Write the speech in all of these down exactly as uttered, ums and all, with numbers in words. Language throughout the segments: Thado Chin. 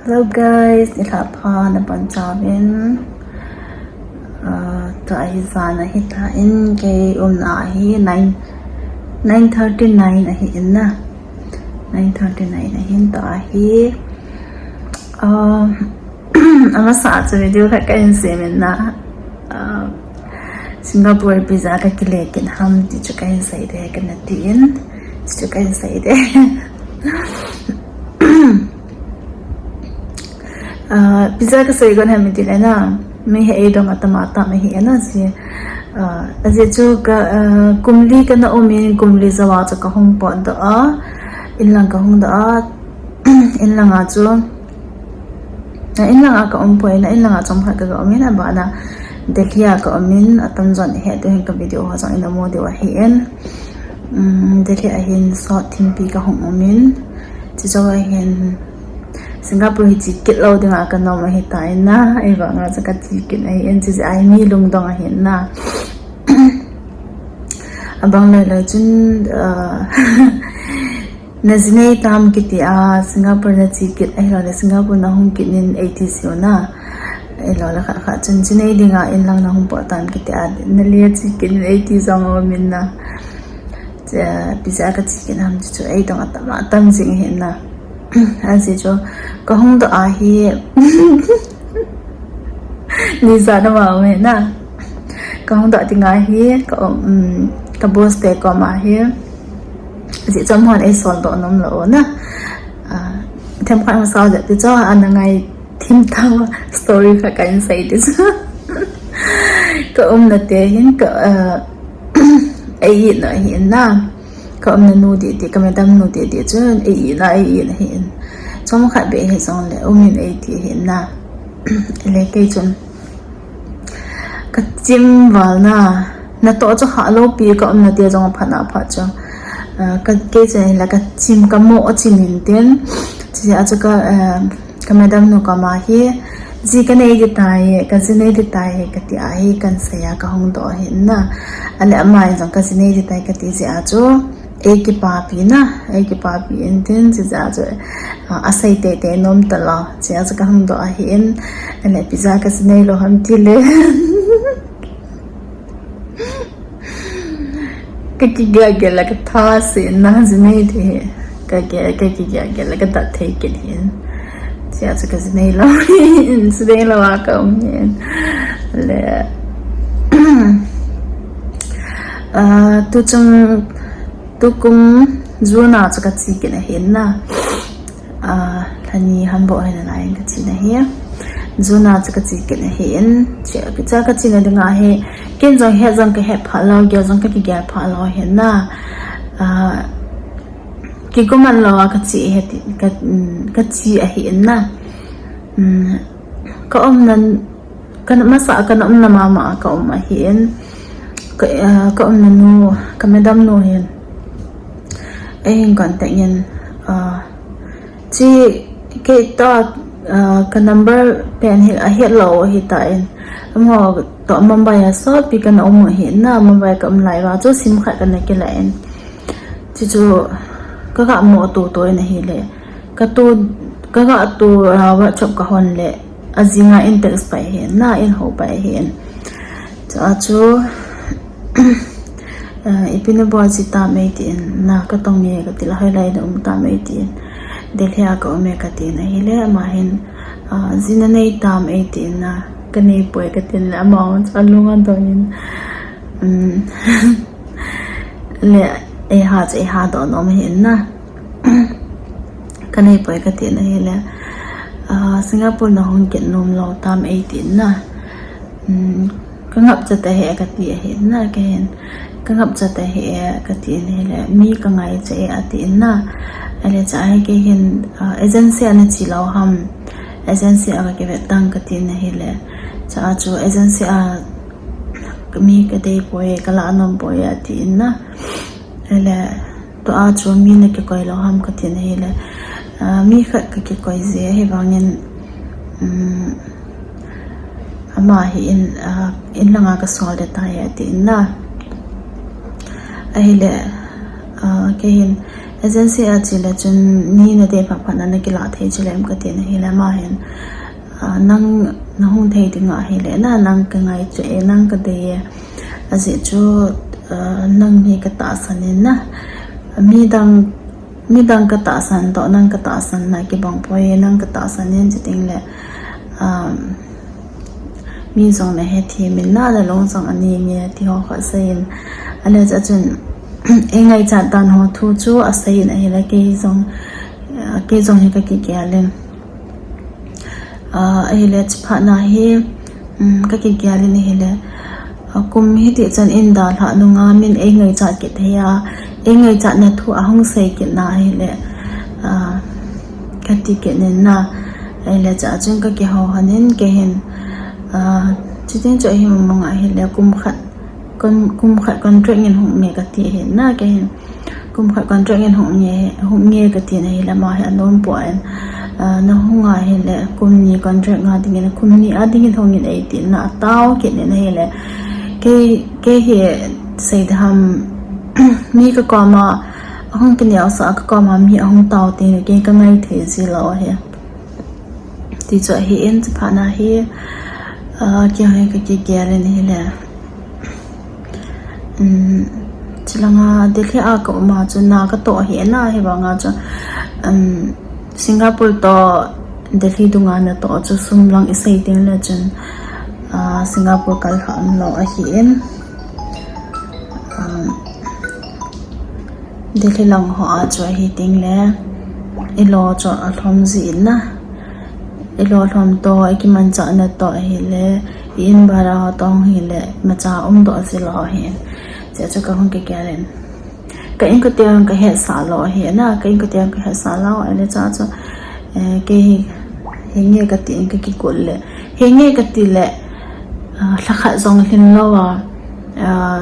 Hello guys, nilhah pha, na panchauvin. Ah, tua hi jan ahitan, kei umna hi nine, nine thirty nine ahin na. Nine thirty nine ahin tua hi. Ah, amasa chu video khat kahin semin na. Ah, Singapore visa kakile kit ham ti chu kahin sei de, kana tin. Chu kahin sei de. Ah, visa kasei kon ham ti le na. Mi hi eidong atam atam ahi na si. Ah, ajeh chu ka, ah, kum li kana umin, kum li jouva chu kahung potdoh a. Inlang kahung doh a. Inlanga chu, ah, inlanga ka um poi na, inlanga chomkhat ka, ka umin, abana Delhi a ka umin, atamjon ihet diu hin ka video ho jong ina mu diu ahin. Um, Delhi a hin sot thimpi kahung umin. Chujou a hin Singapore hi che kit lou dinga kana um ahitan na, ahivanga chu kache kit ahin, chujeh a hi mi lungdong ahin na. Abang loi loi chun, ah, na jinei tam kiti a, Singapore nache kit, ahilouleh Singapore nahung kit in eiti jiu na. Ahilouleh khat khat chun jinei dinga inlang nahung pot tam kiti a, nale che kit in eiti jong aumin na. Visa kache kit ham chu eidong atam atam jing ahin na. Ajeh chu kahung doh a hi. Ni jan a ma um ahi na. Kahung doh dinga hi, ka, um, ka boss te koma hi. Ajeh chu amahon eisoldoh nom lou na. Ah, themkhat hung sao jep ti chu ana ngai thim tauva, story khat kahin sei ti chu. Ka umna te hin ka, ah, ei-it na ahin na. Ka umna nu didi, ka madam nu didi chun ei-it na, ei-it na ahin. Chomkhat beh hijongle umin eiti ahin na. Le kei chun kachim val na, natoh chu khalou pi ka umna te jong aphat na aphat chu. Ah, ka, kei chun ahile kachim, kamo chim in tin. Chujeh a chu ka, ah, ka madam nu koma hi, ji kanei ding tai, kaji nei ding tai, kati a hi kahin sei a kahung doh ahin na. Ahile ama in jong kaji nei ding tai kati jeh a chu, eikipapi na, eikipapi in tin, chujeh a chu, ah, asei teitei nom talou, chujeh a chu kahung doh ahin, ahile visa kaji nei lou ham ti le. Kakigel gel a kathase na, ji nei ding hi. Kagel, kakigel gel a kadat thei kit hin. Chujeh a chu kaji nei lou hin, ji nei lou a ka um hin. Le, ah, tuchung, tukum June a chu kache kit ahin na. Ah, lha ni ham bou hina lai in kache na hi. June a chu kache kit ahin. Chu, chu kachena dinga hi, ken jong het jong kahet phat lou, gel jong kakigel phat lou ahin na. Ah, kiguman lou a kache ahi ti, ka, um, kache ahin na. Um, ka umna, ka masa kana umna mama a ka um ahin. Ka, ah, ka umna nu, ka madam nu hin eihin contact in, ah, Chi, kei ta, ah, ka number pen hi ahet lou ahitan. Amaho toh Mumbai a sopi kana um ahin na, Mumbai ka um lai uva chu sim khat kana kilah in. Chuchu kaga mu tutu in ahile. Katu, kaga tu, ah, WhatsApp kahon le. Ajinga in text pai ahin na, in hou pai ahin. Chua chu, ah, ipi nabol ji tam eitin, na katong e kati le, hoilai na um tam eitin, Delhi a ka um e katin ahile, ama hin, ah, ji nanei tam eitin, na kanei poi katin le, ama chu alung adong in, um, le, eiha chu eiha doh nom ahin na. Kanei poi katin ahile, ah, Singapore nahung kit nom lou tam eitin na. Um, kangapcha tahih e kati ahin na, kei hin kangapcha tahih e katin ahile, mi kangaicha e atin na. Ahile chua hi kei hin, ah, agency a nache lou ham, agency a kakivet tang katin ahile, chua chu agency a mi kadei poi, kalah nom poi atin na. Ahile, tua chu mi nakikoi lou ham katin ahile, ah, mi khat kakikoi ji ahivangin, um, ama hi in, ah, in langa kasol ding tai atin na. Ahile, ah, kei hin Agency a che le chun ni na dei phat phat na na kilah thei chu lem ka ti na hi le ama hin, ah, nang na hung thei ding ahi le na nang ka ngai chu e, nang ka dei e. Ajeh chu, ah, nang hi ka tahsan in na. Mi dang, mi dang ka tahsan toh, nang ka tahsan na kibang poi, nang ka tahsan in che ding le, um, mi jong na hethem in na, na long jong a nem e ti ho kha sei in. Ahile chun, ei ngaichat dan ho thu chu a sei in ahi le kei jong, ah, kei jong hi ka kigel in. Ah, ahile chuphat na hi, um, ka kigel in ahi le, ah, kum hiti chan in dalha nunga min ei ngaichat kit thei a, ei ngaichat na thu a hung sei kit na ahi le, ah, ka ti kit in na, ahile chun ka kihou han in kei hin, ah, chuti chu ahi mong mong ahi le kum khat, kum, kum khat contract in hung nge ka ti ahi na kei hin. Kum khat contract in hung nge, hung nge ka ti na hi le ama hi a nom poi in, ah, na hung ahi le kum ni contract nga ding in, kum ni a ding in hung in ei ti na a tao kit in ahi le. Kei, kei hi sei ding ham, mi ka koma, a hung kineo sa ka koma mi a hung tao ti na kei ka ngai thei ji lou ahi. Ti chu ahi in, chuphat na hi, ah, kei hi ka kigel in ahi le. Um, chulanga Delhi a ka um a chu na ka toh ahi na hi vang a chu, um, Singapore toh Delhi dunga na toh chu sum lang i sei ding le chun, ah, Singapore kal kha um lou ahi in. Um, Delhi lang ho a chu ahi ding le, i lo chu a lhom ji in na. I lo lhom toh, i kimanchah na toh ahi le, i in bhara ho toh hung hi le, imacha um doh ji lou ahi in. Che chu ka hung kigel in. Ka in ka teng ka hetsah lou ahi na, ka in ka teng ka hetsah lou, ahile cha chu, eh, kei hi, hi nge ka ti in ka kikut le. Hi nge ka ti le, ah, lha khat jong lhin lou a, ah,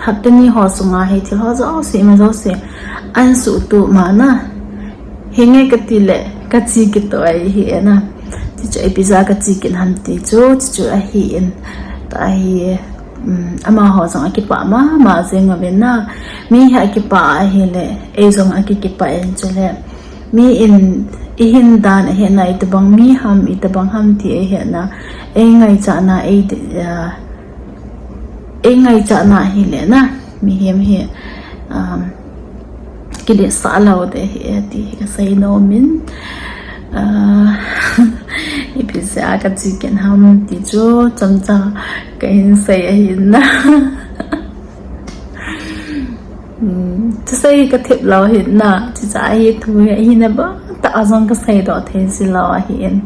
hapta ni ho sunga hi thil ho jouse, ima jouse, an suhtup ma na. Hi nge ka ti le, ka chi kitoh ahi e na. Ti chu ipi jeh a ka chi kit ham ti chu, ti chu ahi in. Tua hi, um, amaho jong a kipah mama jeng uvin na. Mi hi a kipah ahi le, ei jong a ki kipah in chule. Mi in i hin dan a hetna, itobang mi ham, itobang ham ti a hetna, ei ngaichatna, ei, ah, ei ngaichatna ahi le na, mihem hi, um, kiletsah lou ding ahi e ti hi ka sei nom in, ah, ipi jeh a ka chi kit ham ti chu chomcha ka hin sei ahi na. Hmm, thusei ka thep lou ahi na, chuche hi thu hi ahi na ba, ta a jong ka sei doh thei ji lou ahi in,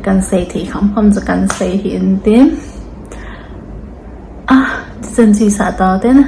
kan sei thei kham kham chu kan sei ahi in tin. Ah, chuchan chu sa tau te na.